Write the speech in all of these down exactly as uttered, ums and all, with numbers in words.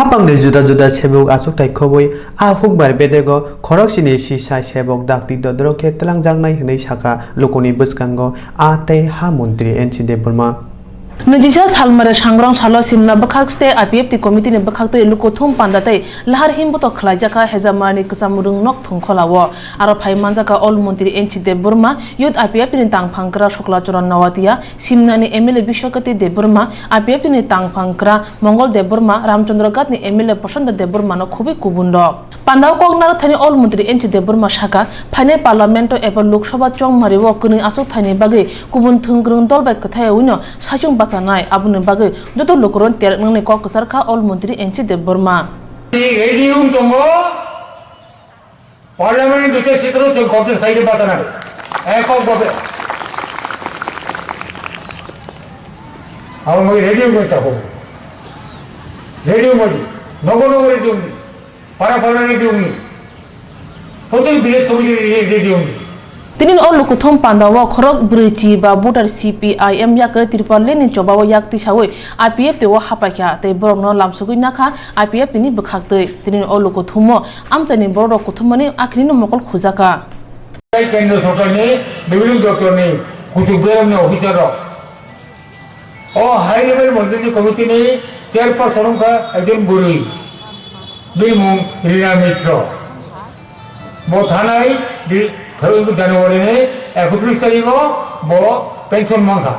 Hapangni juda juda sebuk achukthai khobwi a hukbar bedego khoroksini sisai sebok dakti dodro khe twlangjaknai hwnwi sakha lukuni bwskango a tei ha montri N C Debbarma. Nijisa salmare sangrong salo simna bwkhak state I P F T committee ni bwkhak twi lukuthum panda tei lahar himboto khwlaijakha Hejamarni kwcham rwng nok thungkholao. Aro phai manjakha ol montri N C Debbarma, youth I P F T ni tangphang kwra Sukla Charan Noatia, simnani M L A Biswakati Debbarma, I P F T ni tangphang kwra Mongol Debbarma, Ramchandra Ghat ni M L A Prasanta Debbarma no khubui kubun rok. Pandao kok narwkthani ol montri N C Debbarma sakha, phainai parliament o eba Lok Sabha chongmari o kwnwi achukthai ni bagwi kubun thwngkwrwng dol bai kwthai ui no saichung bachanai, aboni bagwi joto lukurok terak nangni kok kwchar kha ol montri N C Debbarma. Ready wng tongo, parliament ni duita seat o chwng complete khaina bachanai. Ekok bhabe. Abo moi ready wng tongo. Ready wng, nogo nogo ready wng. Para para ready wngni. Hotel village committee re-, ready wngni. Tini o lukuthum panda o khorok brwi chi ba voter C P I M yakre Tripura leni choba o yak tisawi I P F T o hapaikha tei borokno lamsogwi nakha I P F T ni bwkhak twi. Tini o lukuthum o amchaini borok rok kuthumani akhirino mokol khujakha. Kendra sorkarni bibhinno doptorni kuchuk beremni officer rok. O high level monthly committee ni chairperson wngkha ekjon bwrwi, bini mung Rina Mitro. Bo thanai di, January ni ekotris tarikh o bo pension mankha.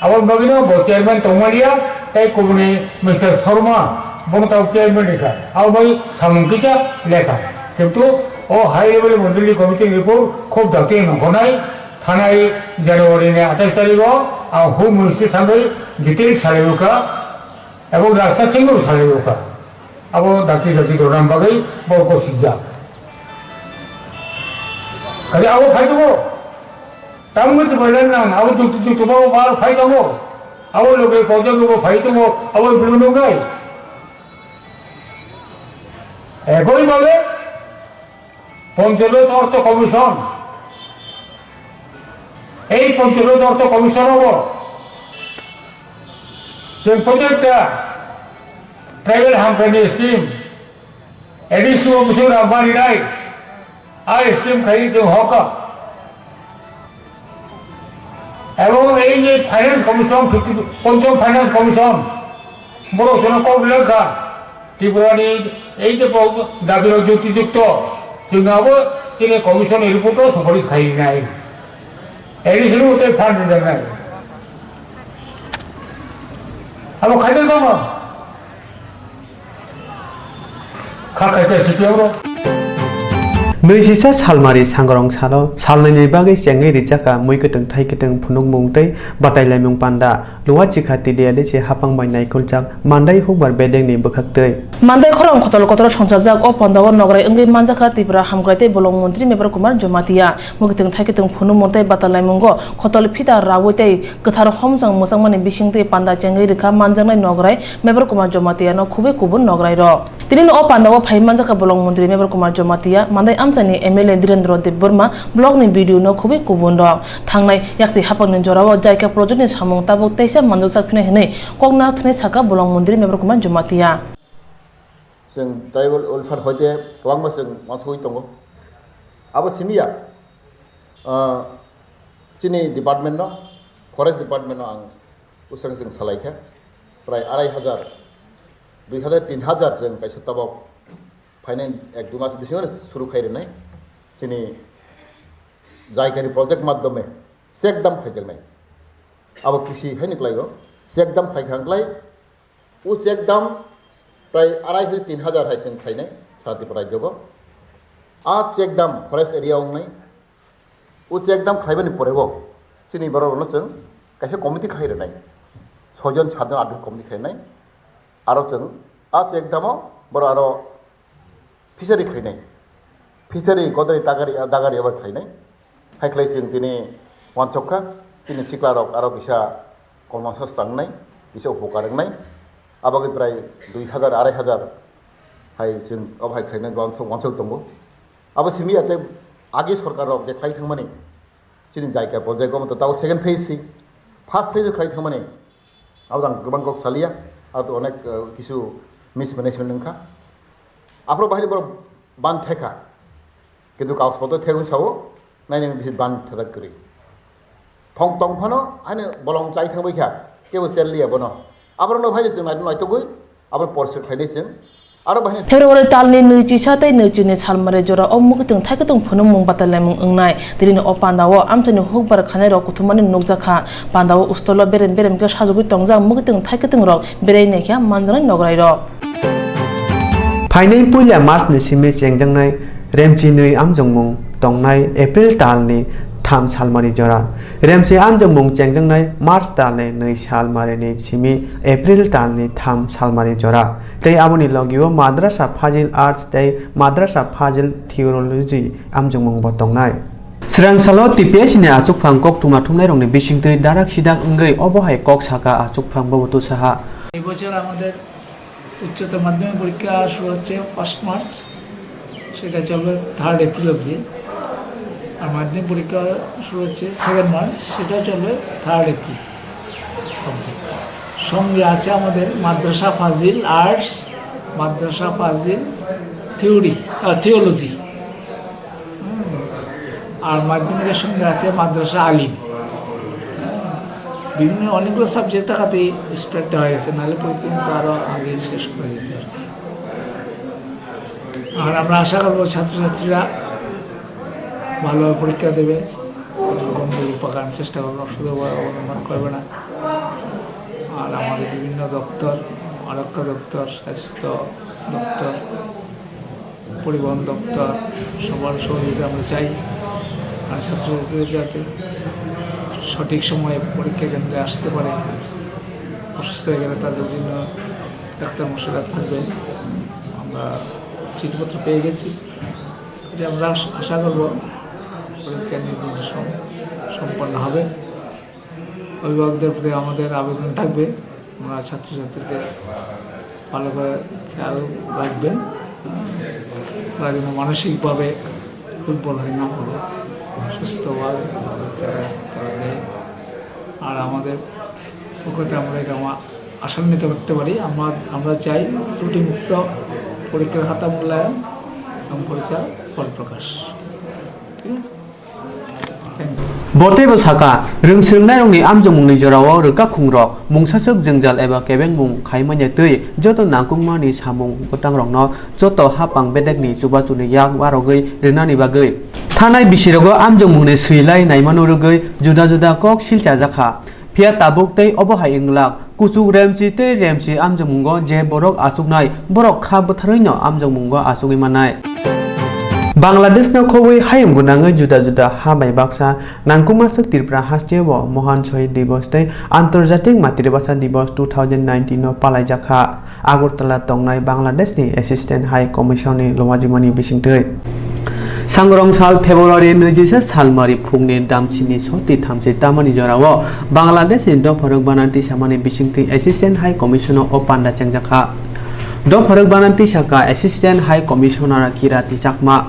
Aboni bagwino bo chairman tongmaliya, tei kubuni Mister Sharma bono tabuk chairman rikha. Abo bai samung kisa lekha. Kintu o high level monthly committee ni report khub dakti nongkhornai. Thanai January ni athais tarikh o ang Home Ministry thangwi detail salai rwkha, ebong rasta singbo salai rwkha. Abo dakti dakti rwna bagwi bo kosijak. Kali abo phai tongo. Tamo se boiler nang, abo jukti jukti bo bar phai tongo. Abo loge project bo phai tongo, abo implement wngnai. Ekoi bhabe Panchayat Ortho Commission, ei Panchayat Ortho Commission obo chwng protekta tribal hamkrai ni scheme, A D C o bwswk rang bari nai, a scheme khai chwng hoka. Ebong ei je Finance Commission, fifty, Pancham Finance Commission, borok sono kok lengkha. Tripura ni ei je bo dabi rok jukti jukto, chwng abo chini commission ni report o suparis khai nai. A D C ni utai fund rinai. Abo khai tongma. Kha khai khe C P M rok. Nui sisa salmari sangrong salo salnwini bagwi chengwi rijak kha mui kwtwng thai kwtwng phunukmung tei batailaimung panda. Luwa chikha T D L A C hapang bai naikuljak Mandai hukbar bedengni bwkhaktwi. Mandai khorang khotol kotoro songchajak o panda o nograi wngwi manjakha Tripura hamkrai tei bolong montri Mebar Kumar Jamatia. Mui kwtwng thai kwtwng phunukmung tei batailaimung o khotol phita rawi tei kwthar homjang mwchangmani bisingtwi panda chengwi rwkha manjaknai nograi Mebar Kumar Jamatia no khubui kubun nograi rok. Tini no o panda o phai manjakha bolong montri Mebar Kumar Jamatia, Mandai amchani M L A Dhirendra Debbarma, block ni B D O no khubui kubun rok. Thangnai yaksi hapang ni jora o Jaika project ni samung tabuk teisa manjakjak phinai hinui kok narwkthani sakha bolong montri Mebar Kumar Jamatia. Chwng tribal welfare hoite kwbangma chwng uansugui tongo. Abo simi ya, ah, chini department no, forest department no ang bwskango chwng salai kha, prai arai hajar, dui hajar, tin hajar chwng kaisa tabok phainai ek dui mas bisingo suru khai rwnai. Chini Jaikani project madhyome check dam khaijaknai. Abo kisi haini kwlaigo, check dam khai kha wngklai. O check dam prai arai hai tin hajar hai chwng khainai sara Tripura rajyogo. A check dam forest area wngnai. O check dam khaibani porego chini borok rokno chwng kaisa committee khai rwnai. Soijon satjon atjon committee khainai. Aro chwng a check damo borok aro fishery khainai, fishery godari dagari, dagari abo khainai. Hai khlai chwng tini uansuk kha, tini sikla rok aro kisa kolmangsa tangnai, kisa upokar wngnai. Abagwi prai dui hajar, arai hajar hai chwng abo hai khlainai uansuk, uansuk tongo. Abo simi ya tei agi sorkar rok je khlai thangmani, chini Jaika project o tabo second phase si, first phase o khlai thangmani, abo jang kwbang kok saliya, aro to onek, eh, kisu mismanagement wngkha. Aphuru bahai borok ban thekha. Kintu kaus poto thegwi sao, naini bisi ban thajak kwrwi. Thong tong phano ani bolong chai thangbai kha, kebo cherliya bono. Aborokno phai chwng naitugwi, abo porsir khlainai chwng. Aro bahai February talni nwichisa tei nwichini salmari jora o mwkhwtwng thaikhe tong phunukmung batalaimung wngnai. Tini o pandao amchaini hukbar khainairok kuthumani nukjakha. Pandao ustolo berem berem khe sajagwi tongjak mwkhwtwng thaikhe tong rok. Berai naikha manjaknai nograirok. Phainai puila March ni simi chengjaknai Remchi nwi amjongmung tongnai April talni tham salmari jora. Remchi amjongmung chengjaknai March talni nwi salmari ni simi April talni tham salmari jora. Tei aboni logio Madrasa Fazil Arts tei Madrasa Fazil Theology amjongmung bo tongnai. Swrangsalo T P S ni achukphang koktwma thumnairokni bisingtwi darak sidak wngwi obo hai kok saka achukphang Bobotu Saha. এই বছর আমাদের উচ্চতর মাধ্যমিক পরীক্ষা শুরু হচ্ছে first March, সেটা চলবে থার্ড এপ্রিল অবধি। আর মাধ্যমিক পরীক্ষা শুরু হচ্ছে সেকেন্ড মার্চ, সেটা চলবে থার্ড এপ্রিল অবধি। সঙ্গে আছে আমাদের মাদ্রাসা ফাজিল আর্টস, মাদ্রাসা ফাজিল থিওরি, আহ, থিওলজি। আর মাধ্যমিকের সঙ্গে আছে মাদ্রাসা আলিম। বিভিন্ন অনেকগুলো সাবজেক্ট থাকাতেই স্প্রেডটা হয়ে গেছে, নাহলে পরীক্ষা কিন্তু আরও আগে শেষ করা যেত আর কি। আর আমরা আশা করবো ছাত্রছাত্রীরা ভালোভাবে পরীক্ষা দেবে, কোনো গণ্ডগোল পাকানোর চেষ্টা করবো, অসুবিধা অবলম্বন করবে না। আর আমাদের বিভিন্ন দপ্তর, আরক্ষা দপ্তর, স্বাস্থ্য দপ্তর, পরিবহন দপ্তর, সবার সহযোগিতা আমরা চাই। আর ছাত্রছাত্রীরা যাতে সঠিক সময়ে পরীক্ষা কেন্দ্রে আসতে পারে, অসুস্থ হয়ে গেলে তাদের জন্য ডাক্তার মশাইরা থাকবেন। আমরা চিঠিপত্র পেয়ে গেছি, কাজে আমরা আশ-, আশা করব পরীক্ষা নির্বিঘ্ন সম-, সম্পন্ন হবে। অভিভাবকদের প্রতি আমাদের আবেদন থাকবে, আমরা ছাত্রছাত্রীদের ভালো করে খেয়াল রাখবেন, তারা যেন মানসিকভাবে দুর্বল হয়ে না পড়ে, সুস্থভাবে তারা, তারা দেয়। আর আমাদের পক্ষতে আমরা এটা আমা-, আশান্বিত করতে পারি। আমরা, আমরা চাই ত্রুটিমুক্ত পরীক্ষার খাতা মূল্যায়ন এবং পরীক্ষার ফল প্রকাশ। ঠিক আছে? Bo teibo saka, rwng swrwngnairokni amjongmungni jorao rwkakhungrok mungsaswk jwngjal eba kebengmung khai manya twi joto nangkukmani samung bwtangrokno joto haphang bedekni chubachuni yak barogwi rwnani bagwi thanai bisirogo amjongmungni swilai naimano rwgwi juda juda kok silchajakha. Phiya tabuk tei obo hai wnglak, kuchuk Remchi tei Remchi amjongmungo je borok achuknai, borok kha bwtharwino amjongmungo achugwi mannai. Bangladeshno khobwi hayung gwnangwi juda juda ha bai baksa nangkukmaswk Tripura hasteo Mohan Shohid Divas tei Antarjatik Matribhasha Divas two thousand nineteen no palaijakha. Agartala tongnai Bangladeshni Assistant High Commissionerni lowajimani bisingtwi. Sangrong sal February nwijisa salmari phungni damsini soti thamchi tamani jorao Bangladeshni dopharok bananti samani bisingtwi Assistant High Commissioner o panda chengjakha. Dopharok bananti saka Assistant High Commissioner Kirati Chakma.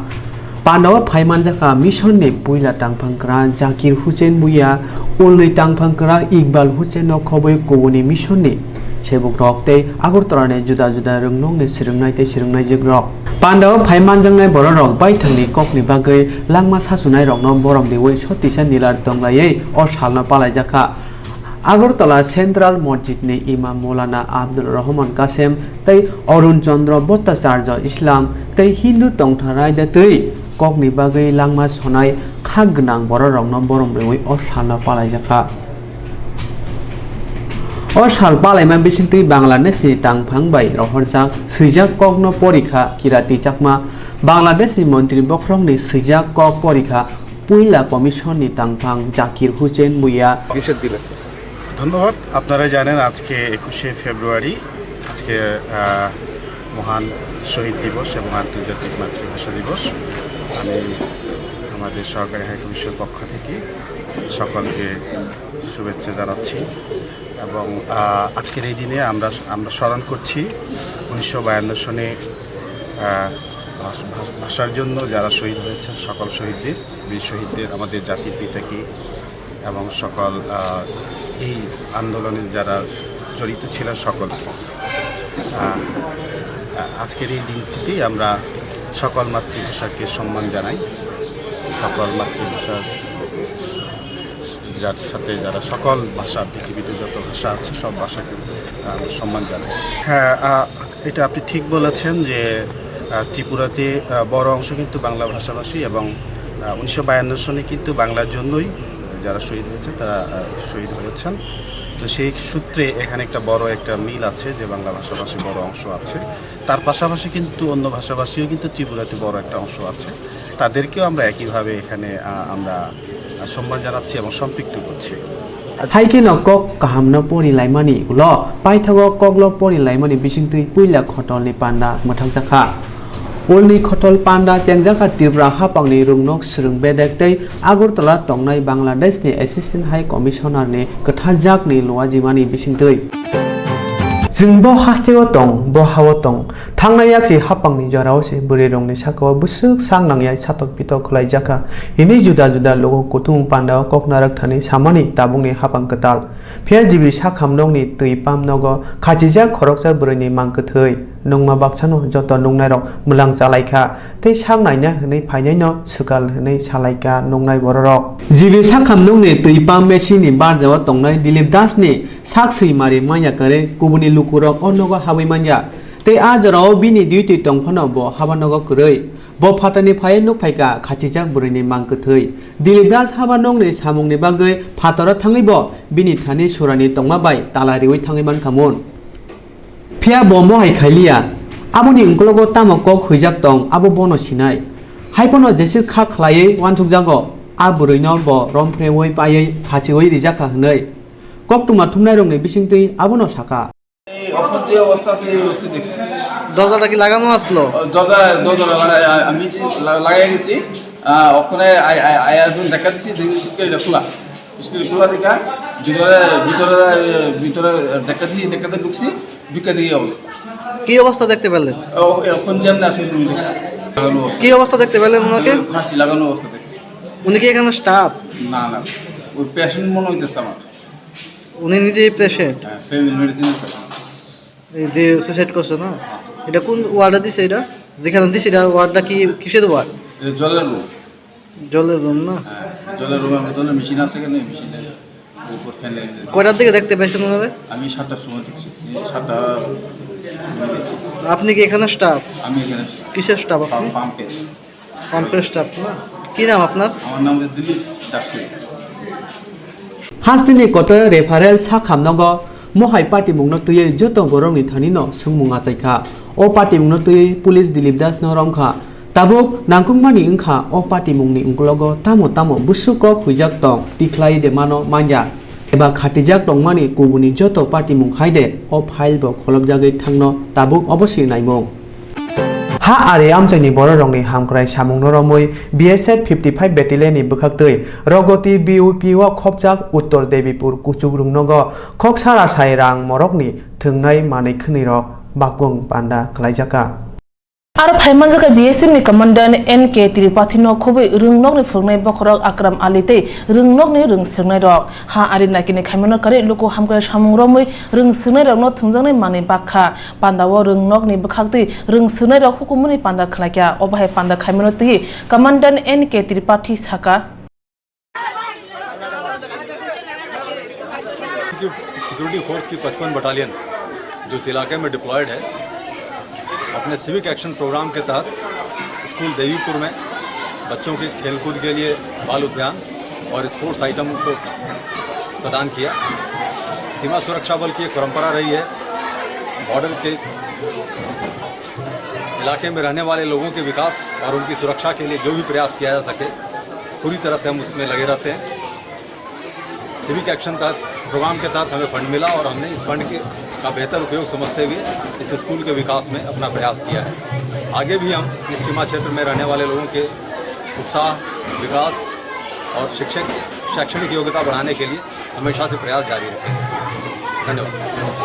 Pandao phai manjakha missionni puila tangphangkra Zakir Hussain Buya, ulni tangphangkra Iqbal Hussainno khobwi kubuni missionni sebukrok tei Agartalani juda juda rwngnokni swrwngnai tei swrwngnaijwkrok. Pandao phai manjaknai bororok baithangni kokni bagwi langma sasunairokno borom riwi sotisa nilar tonglaiwi o salno palaijakha. Agartala Central Mosjidni Imam Maulana Abdul Rahman Kasem tei Arun Chandra Bhattacharya Islam tei Hindu tongtha raida twi kokni bagwi langma sonai kha gwnang bororokno borom rwui o salno palaijakha. O sal palaima bisingtwi Bangladeshni tangphang bai rohorjak swijak kokno porikha Kirati Chakma, Bangladeshni montri bokhorokni swijak kok porikha puila commissionni tangphang Zakir Hussain Buya. কিসের দিলে? ধন্যবাদ। আপনারা জানেন আজকে একুশে ফেব্রুয়ারি, আজকে, আহ, মহান শহীদ দিবস এবং আন্তর্জাতিক মাতৃভাষা দিবস। আমি আমাদের সহকারী হাইকমিশনের পক্ষ থেকে সকলকে শুভেচ্ছা জানাচ্ছি এবং, আহ, আজকের এই দিনে আমরা, আমরা স্মরণ করছি উনিশশো বায়ান্ন সনে, আহ, ভাষ-, ভাষ-, ভাষার জন্য যারা শহীদ হয়েছেন, সকল শহীদদের, বীর শহীদদের, আমাদের জাতির পিতাকে এবং সকল, আহ, এই আন্দোলনে যারা জড়িত ছিলেন সকলকে। আহ, আজকের এই দিনটিতেই আমরা সকল মাতৃভাষাকে সম্মান জানাই। সকল মাতৃভাষা, যার সাথে যারা সকল ভাষা, পৃথিবীতে যত ভাষা আছে, সব ভাষাকে আমরা সম্মান জানাই। হ্যাঁ, আহ, এটা আপনি ঠিক বলেছেন যে, আহ, ত্রিপুরাতে, আহ, বড় অংশ কিন্তু বাংলা ভাষাভাষী এবং, আহ, উনিশশো বায়ান্ন সনে কিন্তু বাংলার জন্যই যারা শহীদ হয়েছে, তারা, আহ, শহীদ হয়েছেন। তো সেই সূত্রে এখানে একটা বড় একটা মিল আছে যে বাংলা ভাষাভাষী বড় অংশ আছে। তার পাশাপাশি কিন্তু অন্য ভাষাভাষীও কিন্তু ত্রিপুরাতে বড় একটা অংশ আছে। তাদেরকেও আমরা একইভাবে এখানে, আহ, আমরা, আহ, সম্মান জানাচ্ছি এবং সম্পৃক্ত করছি। Hai kheno kok kahamno pori laimani ulo paithago koklo pori laimani bisingtwi puila khotolni panda mwthangjakha. Ulni khotol panda chengjakha Tripura hapangni rwngnok swrwng bedek tei Agartala tongnai Bangladeshni Assistant High Commissionerni kwthajakni luajimani bisingtwi. Chwng bo hasteo tong, bo hao tong, thangnai yaksi hapangni jorao se bwrwirokni sakao bwswk sak nangya satok pitok khwlaijakha, hwnwi juda juda lugo kutung pandao kok narwk thani samani tabukni hapang kwtal. Phiya G B Sakham nokni twi pump nogo khachijak khoroksa bwrwini mang kwthwi. Nungma baksano joto nungnairok mwlang chalaikha tei sak naina hwnwi phainaino swkal hwnwi salaikha nungnai bororok. G B Sakham nokni twi pump machine ni barjao tongnai Dilip Das ni sak swi mari manya kwrwi kubuni lukurok o nogo habwi manya. Tei a jorao bini duty tongphano bo haba nogo kwrwi. Bo phatarni phaiwi nuk phaikha khachijak bwrwini mang kwthwi. Dilip Das haba nokni samungni bagwi phataro thangwi bo bini thani surani tongma bai tala riwi thangwi mankhamun. Phiya bo mohai khailiya, aboni uklogo tamo kok huijak tong abo bono sinai. Haiphano jeswk kha khlaiwi uansukjago, a bwrwino bo romphreui paiwi khachiui rijakha hwnwi koktwma thumnairokni bisingtwi abono sakha. এই অখন যে অবস্থা আছে, এই অবস্থা দেখছি। দরজাটা কি লাগানো আসলো? ও, দরজা, দরজা লাগানো, আ-, আমি যে লা-, লাগাই গেছি, আ, ওখানে আই-, আই-, আই একজন দেখা দিচ্ছি, দেখি সিটকারিটা খোলা। সিটকারি খোলা দেখা, ভিতরে, ভিতরে, ভিতরে দেখা দিচ্ছি, দেখাতে ঢুকছি, ঢুকে দেখি এই অবস্থা। কি অবস্থা দেখতে পেলেন? ও, এখন যেমনি আছে, এমনি দেখছি। লাগানো অবস্থা। কি অবস্থা দেখতে পেলেন ওনাকে? ফাঁসি লাগানো অবস্থা দেখছি। উনি কি এখানে স্টাফ? না, না, ওই পেশেন্ট মনে হইতেছে আমার। উনি নিজেই পেশেন্ট? হ্যাঁ, ফ্যামিলি মেডিসিনের পেশেন্ট। এই যে সুইসাইড করছে না, হ্যাঁ। এটা কোন ওয়ার্ডে দিছে এটা? যেখানে দিছে এটা ওয়ার্ডটা কি, কিসের ওয়ার্ড? এটা জলের রুম। জলের রুম না? হ্যাঁ, জলের রুমের ভিতরে মেশিন আছে, কেন মেশিনের উপর ফ্যানের। কয়টার দিকে দেখতে পাইছেন ওনারে? আমি সাতটার সময় দেখছি, এই সাতটা সময় দেখছি। আপনি কি এখানে স্টাফ? আমি এখানে স্টাফ। কিসের স্টাফ আপনি? পাম্প-, পাম্পের। পাম্পের স্টাফ না? কি নাম আপনার? আমার নাম হচ্ছে দিলীপ Dasgupta. Hasteni kotor referral sakhamnogo mohai patimungno twiwi joto borokni thanino swngmung achaikha. O patimungno twiwi police Dilip Das no romkha. Tabuk nangkukmani wngkha o patimungni uklogo tamo tamo bwswk kok huijak tong tikhlai de mano manya. Eba khatijak tongmani kubuni joto patimung hai de o file bo kholopjagwi thangno tabuk obosi naimung. Ha ari amchaini bororokni hamkrai samungno romwi B S F fifty five Battalion ni bwkhaktwi Rogoti B U P o khopjak Uttor Debipur Kuchuk Rungnogo khoksa rasai rang morokni thwngnai manwi khwnwirok bakung panda khlaijakha. Aro phaimanjakha B S F ni commandant N K Tripathi no khobwi rwngnokni phwrwngnai bokhorok Akram Ali tei rwngnokni rwngswrwngnairok. Ha ari naikini khaimano karwi luku hamkrai samung romwi rwngswrwngnairokno thwngjaknai manwi bakha. Pandao rwngnokni bwkhaktwi rwngswrwngnairok hukumuni panda khlaikha. Obo hai panda khaimano twi commandant N K Tripathi sakha. Security force की पचपन बटालियन जो इस इलाके में डिप्लॉयड है, अपने civic action programme के तहत स्कूल देवीपुर में बच्चों के खेलकूद के लिए बाल उद्यान और स्पोर्ट्स आइटम को प्रदान किया। सीमा सुरक्षा बल की एक परंपरा रही है, बॉर्डर के इलाके में रहने वाले लोगों के विकास और उनकी सुरक्षा के लिए जो भी प्रयास किया जा सके, पूरी तरह से हम उसमें लगे रहते हैं। सिविक एक्शन तहत, प्रोग्राम के तहत हमें फंड मिला और हमने इस फंड के, का बेहतर उपयोग समझते हुए इस स्कूल के विकास में अपना प्रयास किया है। आगे भी हम इस सीमा क्षेत्र में रहने वाले लोगों के उत्साह, विकास और शिक्षक, शैक्षणिक योग्यता बढ़ाने के लिए हमेशा से प्रयास जारी रखेंगे। धन्यवाद।